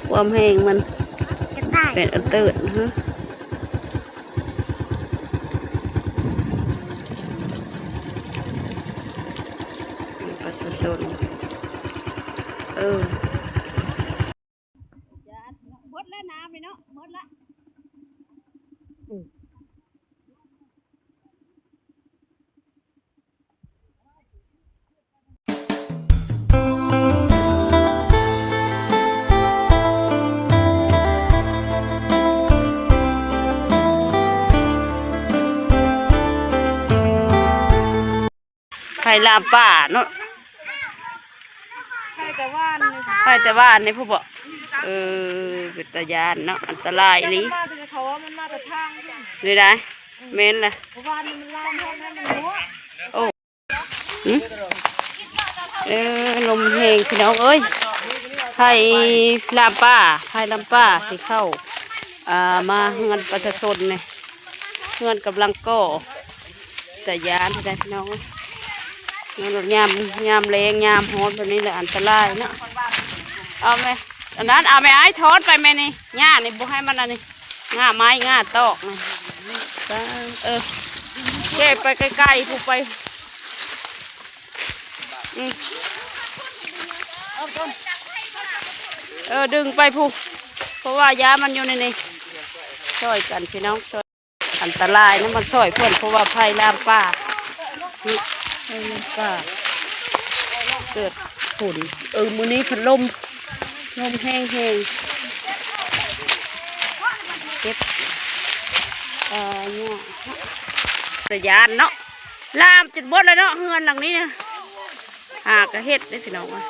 ຄວາມແຮງມັນ ກະຕ່າຍ ເປັນອັນເຕີດ ຮະ ປະຊາຊົນ ເອີ. ໝົດແລ້ວນ້ຳນີ້ເນາະ ໝົດລະ ອືມ. ໄຟລາມປ່າເນາະ ໄຟແຕ່ຫວ່ານນີ້ ໄຟແຕ່ຫວ່ານນີ້ພຸ້ນບໍ? ເອີ ເປັນຕາຢ້ານເນາະ ອັນຕະລາຍອີ່ຫຼີ ມັນມາແຕ່ເຂົາວ່າມັນມາແຕ່ທາງນີ້ ນີ້ໄດ໋ ອືມ ແມ່ນລະ ເມື່ອວານນີ້ມັນລາມແຮງນັ້ນ ມັນຫົວ ໂອ້ ຫຶ ເອີ ລົມແຮງພີ່ນ້ອງເອີຍ ໄຟລາມປ່າ ໄຟລາມປ່າຊິເຂົ້າ ອ່າ ມາເຮືອນປະຊາຊົນນີ້ ເຮືອນກຳລັງກໍ່ ຕາຢ້ານແທ້ພີ່ນ້ອງເອີຍ ຍາມ ຍາມແລ້ງຍາມຮ້ອນແບບນີ້ແຫຼະອັນຕະລາຍເນາະ ເອົາແມ່ ອັນນັ້ນ ເອົາແມ່ອ້າຍ ຖອນໄປແມ່ນີ້ ຫຍ້ານີ້ບໍ່ໃຫ້ມັນອັນນີ້ ງ່າໄມ້ງ່າຕອກນີ້ ເອີ ແກ້ໄປໄກໆ ພຸ້ນໄປ ອືມ ເອີ ດຶງໄປພຸ້ນ ເພາະວ່າຢ້ານມັນຢູ່ໃນນີ້ ຊ່ອຍກັນພີ່ນ້ອງ ຊ່ອຍ ອັນຕະລາຍນຳ ມາຊ່ອຍເພິ່ນ ເພາະວ່າໄຟລາມປ່າ ໄຟລາມປ່າ ເກີດຝົນ ເອີ ມື້ນີ້ພັດລົມ ລົມແຮງໆ ເກັບ ອ່າ ຫຍ້າ ຕາຢ້ານເນາະ ລາມຈົນໝົດແລ້ວເນາະ ເຮືອນຫຼັງນີ້ນະ ຫາກະເຮັດເດ້ພີ່ນ້ອງເອີຍ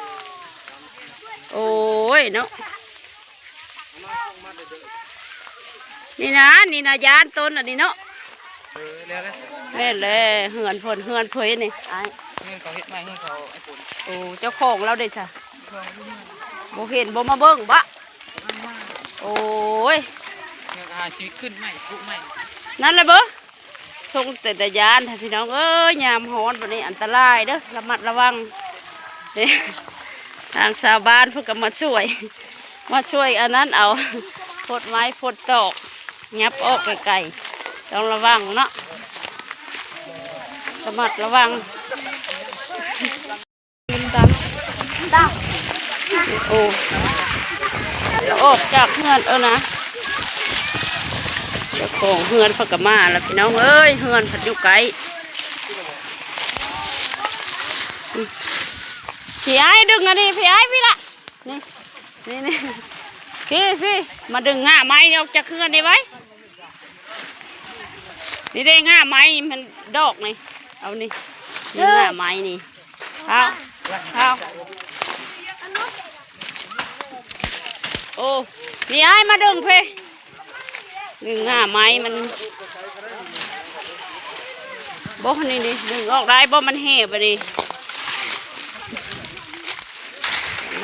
ໂອ້ຍເນາະ. ນີ້ນະ ນີ້ນະ ຢ້ານຕົ້ນອັນນີ້ເນາະ ເອີ ແລ້ວແຫຼະ ແມ່ນແຫຼະ ເຮືອນເພິ່ນ ເຮືອນເພິ່ນນີ້ອ້າຍ ເຮືອນເຂົາເຮັດໃໝ່ ເຮືອນເຂົາ ໂອ້ ເຈົ້າຂອງລາວເດຊະ ບໍ່ເຫັນ ບໍ່ມາເບິ່ງບໍ? ໂອ້ຍ ເຮືອນກໍຫາຊີວິດຂຶ້ນໃໝ່ ປຸກໃໝ່ ນັ້ນແຫຼະເບິ່ງ. ຊົງເປັນຕາຢ້ານແທ້ພີ່ນ້ອງເອີຍ ຍາມຮ້ອນບັດນີ້ອັນຕະລາຍເດີ ລະມັດລະວັງ ທາງຊາວບ້ານເພິ່ນກໍມາຊ່ວຍ ມາຊ່ວຍອັນນັ້ນເອົາ ພົດໄມ້ພົດຕອກ ຫຍັບອອກໄກໆ ຕ້ອງລະວັງເນາະ ລະມັດລະວັງ. ໂອ້ ລະອອກຈາກເຮືອນ ເອີນະ ເຈົ້າຂອງເຮືອນເພິ່ນກະມາລະພີ່ນ້ອງເອີຍ ເຮືອນເພິ່ນຢູ່ໃກ້ ພີ່ອ້າຍດຶງອັນນີ້ ພີ່ອ້າຍ ພີ່ລະ ນີ້ ນີ້ ນີ້ ພີ່ ພີ່ ມາດຶງງ່າໄມ້ນີ້ອອກຈາກເຮືອນນີ້ໄວ້ ນີ້ເດ້ ງ່າໄມ້ມັນດອກນີ້ ເອົານີ້ ນີ້ ງ່າໄມ້ນີ້ ເອົາ ເອົາ ໂອ້ ນີ້ອ້າຍມາດຶງພີ້ ດຶງງ່າໄມ້ມັນ ບໍ່ ນີ້ ນີ້ ດຶງອອກໄດ້ບໍ່ ມັນແຫ່ບາດນີ້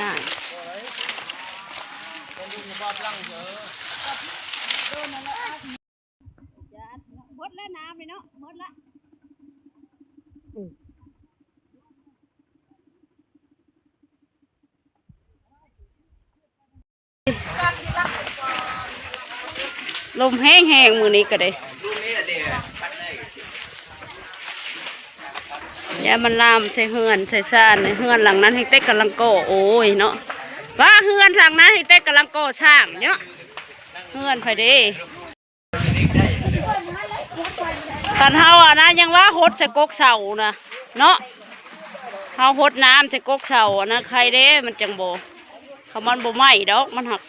ນັ້ນ ໝົດແລ້ວນ້ຳນີ້ເນາະ ໝົດລະ ອືມ ລົມແຮງໆ ມື້ນີ້ກໍໄດ້ ຢ່າມັນລາມໃສ່ເຮືອນໃສ່ຊານ ເຮືອນຫຼັງນັ້ນແຮ່ງແຕ່ກຳລັງກໍ່ ໂອ້ຍເນາະ ວ່າເຮືອນຫຼັງນັ້ນແຮ່ງແຕ່ກຳລັງກໍ່ສ້າງເນາະ ເຮືອນໃຜເດ້. ຄັນເຮົາອັນນັ້ນຍັງວ່າຫົດໃສ່ກົກເສົານະເນາະ ເຮົາຫົດນ້ຳໃສ່ກົກເສົາອັນນັ້ນໄຄເດ້ ມັນຈັ່ງບໍ່ ເຂົາມັນບໍ່ໄໝ້ດອກ ມັນຫັກ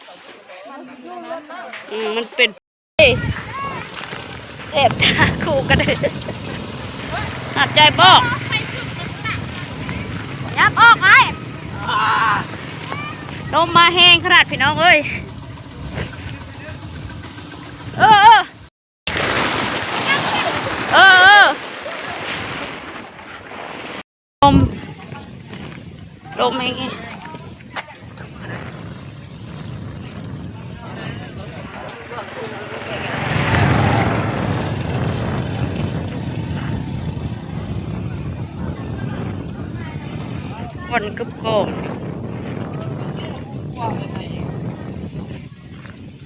ອືມ ມັນເປັນ ເອີ ແສບຕາຄູ່ກັນເດີ ຫາຍໃຈບໍ່ ຫຍັບອອກໄອ້ ລົມມາແຮງຂະໜາດພີ່ນ້ອງເອີຍ ເອີ ເອີ ເອີ ເອີ ລົມ ລົມອີກ ຄວັນກຶບກ້ອງ.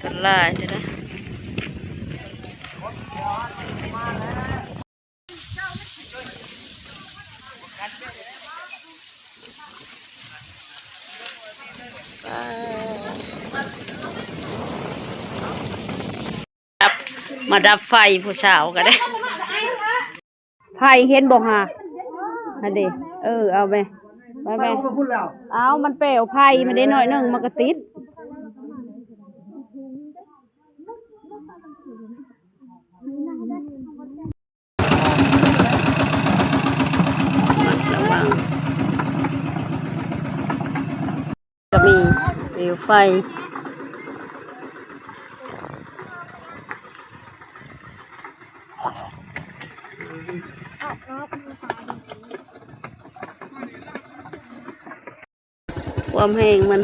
ສ່ວນຫຼາຍເດ້. ມາດັບໄຟຜູ້ສາວກໍໄດ້. ໄຟເຫັນບໍ່ຫາ? ຫັ້ນເດ້ ເອີ ເອົາແມ່ ໄປແມ່ ເອົາ ມັນແປວໄຟມັນເດ້ໜ້ອຍໜຶ່ງ ມັນກໍຕິດ. ລະວັງ ກໍມີເປວໄຟ. ຄວາມແຮງມັນ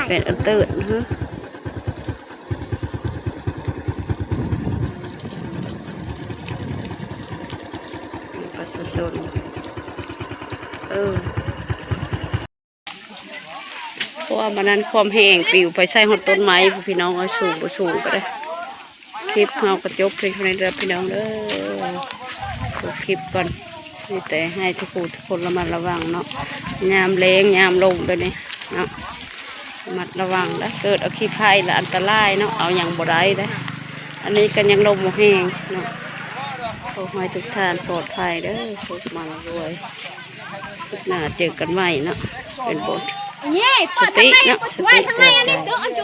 ເປັນອັນເຕີນ ຮະ ປະຊາຊົນ ເອີ ຄວາມອັນນັ້ນ ຄວາມແຮງປິວໄປໃສ່ຮອດຕົ້ນໄມ້ພຸ້ນ ພີ່ນ້ອງເອີຍ ສູງບໍ່ສູງກໍໄດ້. ຄລິບເຮົາກໍຈົບພຽງເທົ່ານີ້ເດີພີ່ນ້ອງເດີ. ຈົບຄລິບກ່ອນ ມີແຕ່ໃຫ້ທຸກຜູ້ທຸກຄົນລະມັດລະວັງເນາະ ຍາມແລ້ງຍາມລົມແບບນີ້ເນາະ ລະມັດລະວັງເດີ. ເກີດເອົາຂີ້ໄພລະອັນຕະລາຍເນາະ ເອົາຫຍັງບໍ່ໄດ້ເດ້. ອັນນີ້ກໍຍັງລົມບໍ່ແຮງເນາະ. ຂໍໃຫ້ທຸກທ່ານປອດໄພເດີ ສຸກໝັ້ນລວຍ. ຄລິບໜ້າເຈີກັນໃໝ່ເນາະ ເປັນບົດສະຕິເນາະ ສະຕິເຕືອນໃຈ.